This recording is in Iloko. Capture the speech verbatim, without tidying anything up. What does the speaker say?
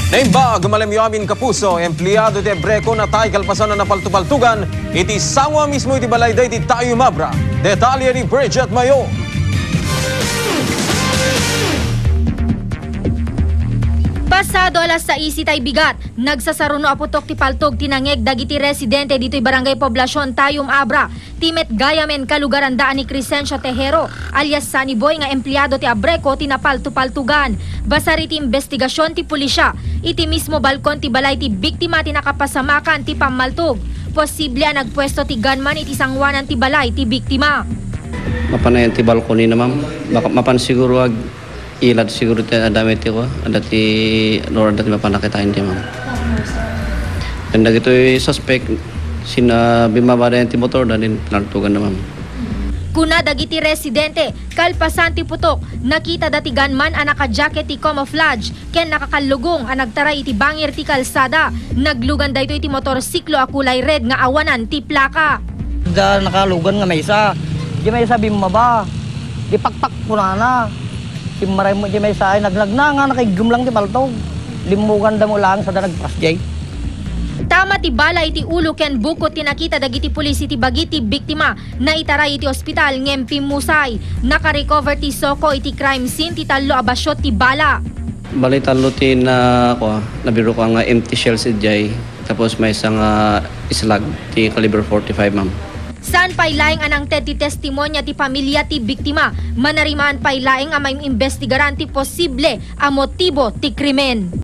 Naimbag, malamyo amin kapuso, empleado ti Abreco natay kalpasan a napaltupaltugan iti sango a mismo iti balay daydi Tayum Abra. Detalye ni Bridget Mayo. Pasado alas sais itay bigat, nagsasaruno a putok ti paltog ti nangngeg dagiti residente ditoy Barangay Poblacion, Tayum Abra. Ti met gayamen kalugaranda a ni Crescencio Tejero alias Sunny Boy nga empleado ti Abreco ti napaltupaltugan. Basar iti imbestigasion ti pulisya, iti mismo balkon ti balay ti biktima ti nakapasamakan ti pammaltog. Posible a nagpuesto ti gunman iti sangoanan ti balay ti biktima. Mapanayan ti balkonina, ma'am. Maka-, mapan siguro ag-, ilad siguro ti adda met ti kua, adda ti, no, adda ti mapan nakitaan ti, ma'am. Tapos, ah, and dagitoy suspect, sina-, bimmaba dayan ti motor, danin pinaltugan na, ma'am. Kuna dagiti residente, kalpasan ti putok, nakita da ti gunman a naka-jacket ti camouflage ken nakakallugong a nagtaray iti bangir ti kalsada. Naglugan daytoy ti motorsiklo a kulay red nga awanan ti plaka. Da nakalugan nga maysa. Di maysa bimmaba. Di pakpak kunana. Simmaray mo di maysa ay nagnagna nga nakaigem lang ti paltog. Limmugan da mo lang sa da nagpas jay. Tama ti bala iti ulo ken bukod ti nakita dagiti pulis iti bagi ti biktima. Naitaray iti ospital ngem pimmusay. Nakarecover ti SOCO iti crime scene ti tallo a basio ti bala. Bali, tallo ti na, kua, nabirok nga empty shells idiay, tapos maysa nga slug ti caliber forty-five, ma'am. Saan pay laeng a nangted ti testimonya ti pamilya ti biktima, manarimaan pay laeng a maimbestigaran ti posible a motibo ti krimen.